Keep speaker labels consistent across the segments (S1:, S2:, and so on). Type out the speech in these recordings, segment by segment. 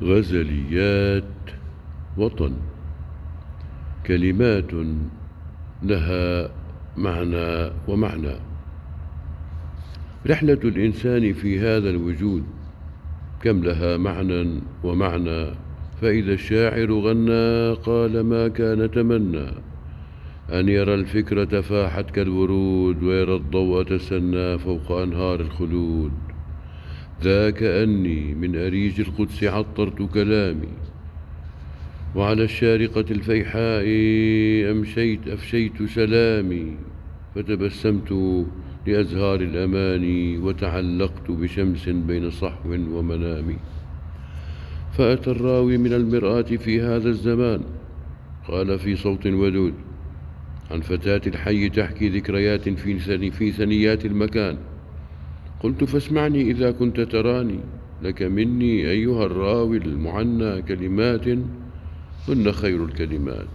S1: غزليات وطن، كلمات لها معنى ومعنى. رحلة الإنسان في هذا الوجود كم لها معنى ومعنى، فإذا الشاعر غنى قال ما كان تمنى أن يرى الفكرة فاحت كالورود، ويرى الضوء تسنى فوق أنهار الخلود. ذاك أني من أريج القدس عطرت كلامي، وعلى الشارقة الفيحاء أفشيت سلامي، فتبسمت لأزهار الأماني، وتعلقت بشمس بين صحو ومنام. فأتى الراوي من المرآة في هذا الزمان، قال في صوت ودود عن فتاة الحي تحكي ذكريات في ثنيات المكان. قلت فاسمعني إذا كنت تراني، لك مني أيها الراوي المعنى كلمات هن خير الكلمات.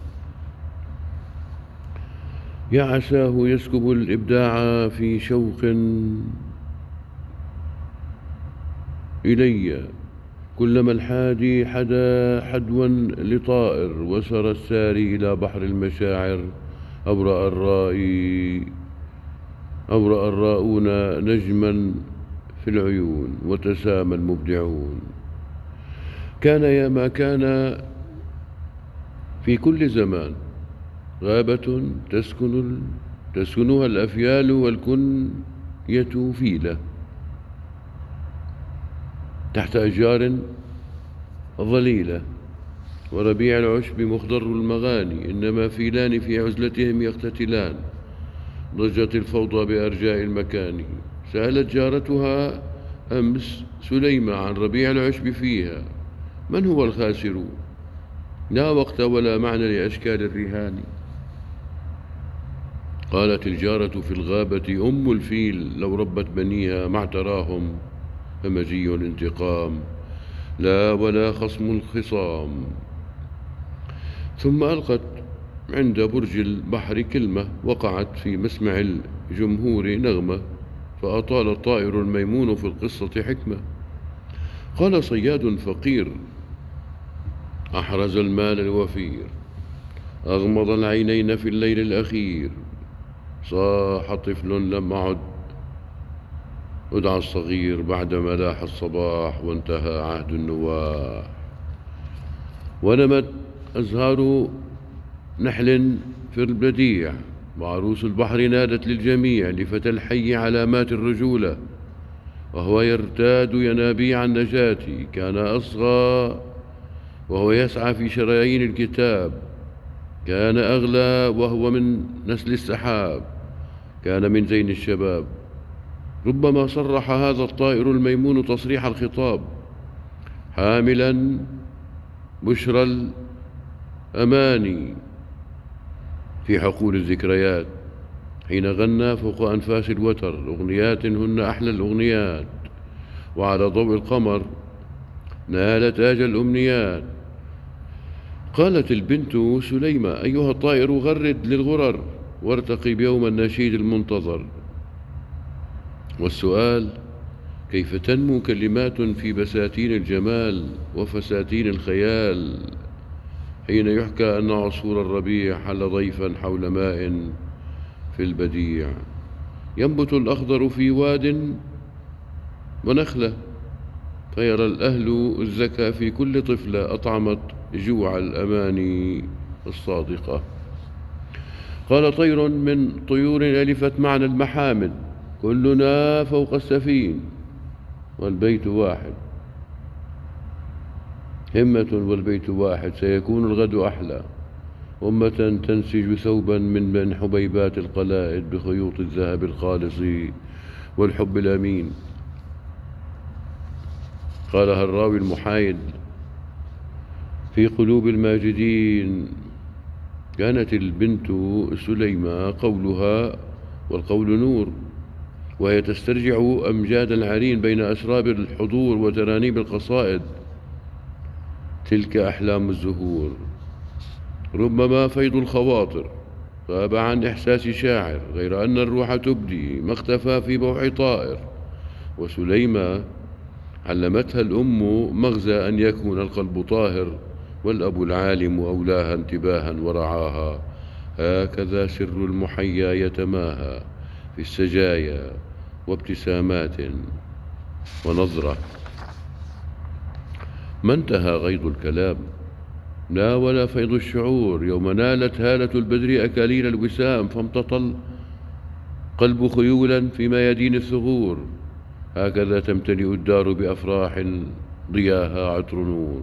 S1: يا عساه يسكب الإبداع في شوق إلي، كلما الحادي حدا حدوا لطائر، وسر الساري إلى بحر المشاعر، أو رأى الراؤون نجما في العيون، وتسامى المبدعون. كان يا ما كان في كل زمان غابة تسكنها الأفيال والكنية فيلة، تحت أشجار ظليلة وربيع العشب مخضر المغاني، إنما فيلان في عزلتهم يقتتلان، ضجت الفوضى بأرجاء المكان. سألت جارتها أمس سليمة عن ربيع العشب فيها، من هو الخاسر؟ لا وقت ولا معنى لأشكال الرهان. قالت الجارة في الغابة أم الفيل، لو ربت بنيها ما اعتراهم، فمجي الانتقام لا ولا خصم الخصام. ثم ألقت عند برج البحر كلمة وقعت في مسمع الجمهور نغمة، فأطال الطائر الميمون في القصة حكمة. قال صياد فقير أحرز المال الوفير، أغمض العينين في الليل الأخير، صاح طفل لم أعد أدعى الصغير، بعدما لاح الصباح وانتهى عهد النواح. ونمت أزهار نحل في البديع، وعروس البحر نادت للجميع، لفتى الحي علامات الرجولة، وهو يرتاد ينابيع النجاة. كان أصغى وهو يسعى في شرايين الكتاب، كان أغلى وهو من نسل السحاب، كان من زين الشباب. ربما صرح هذا الطائر الميمون تصريح الخطاب، حاملا بشرى الأماني في حقول الذكريات، حين غنى فوق أنفاس الوتر أغنيات هن أحلى الأغنيات، وعلى ضوء القمر نال تاج الأمنيات. قالت البنت سليمة أيها الطائر غرد للغرر، وارتقي بيوم النشيد المنتظر. والسؤال كيف تنمو كلمات في بساتين الجمال وفساتين الخيال، حين يحكى أن عصفور الربيع حل ضيفا حول ماء في البديع، ينبت الأخضر في واد ونخلة، فيرى الأهل الزكاة في كل طفلة أطعمت جوع الأماني الصادقة. قال طير من طيور ألفت معنى المحامد، كلنا فوق السفين والبيت واحد، همة والبيت واحد، سيكون الغد أحلى. أمة تنسج ثوبا من حبيبات القلائد بخيوط الذهب الخالص والحب الأمين. قالها الراوي المحايد في قلوب الماجدين. كانت البنت سليمة قولها والقول نور، وهي تسترجع أمجاد العرين بين أسراب الحضور وترانيب القصائد، تلك أحلام الزهور. ربما فيض الخواطر غاب عن إحساس شاعر، غير أن الروح تبدي ما اختفى في بوح طائر. وسليمة علمتها الأم مغزى أن يكون القلب طاهر، والأب العالم أولاها انتباها ورعاها. هكذا سر المحيا يتماهى في السجايا وابتسامات ونظرة. ما انتهى غيض الكلام، لا ولا فيض الشعور، يوم نالت هالة البدر أكاليل الوسام، فامتطى القلب خيولا في ميادين الثغور. هكذا تمتلئ الدار بأفراح ضياها عطر نور،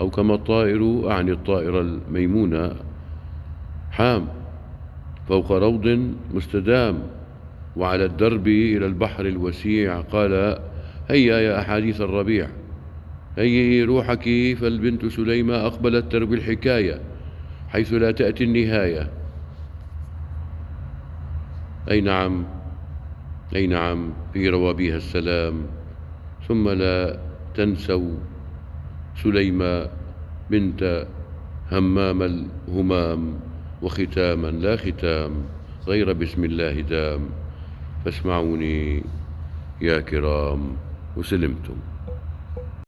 S1: أو كما الطائر، أعني الطائر الميمونة، حام فوق روض مستدام، وعلى الدرب إلى البحر الوسيع قال: هيا يا أحاديث الربيع، هيئي روحك، فالبنت سليمة أقبلت تروي الحكاية حيث لا تأتي النهاية. أي نعم، أي نعم، في روابيها السلام. ثم لا تنسوا سليمة بنت همام الهمام. وختاما لا ختام غير بسم الله دام، فاسمعوني يا كرام وسلمتم.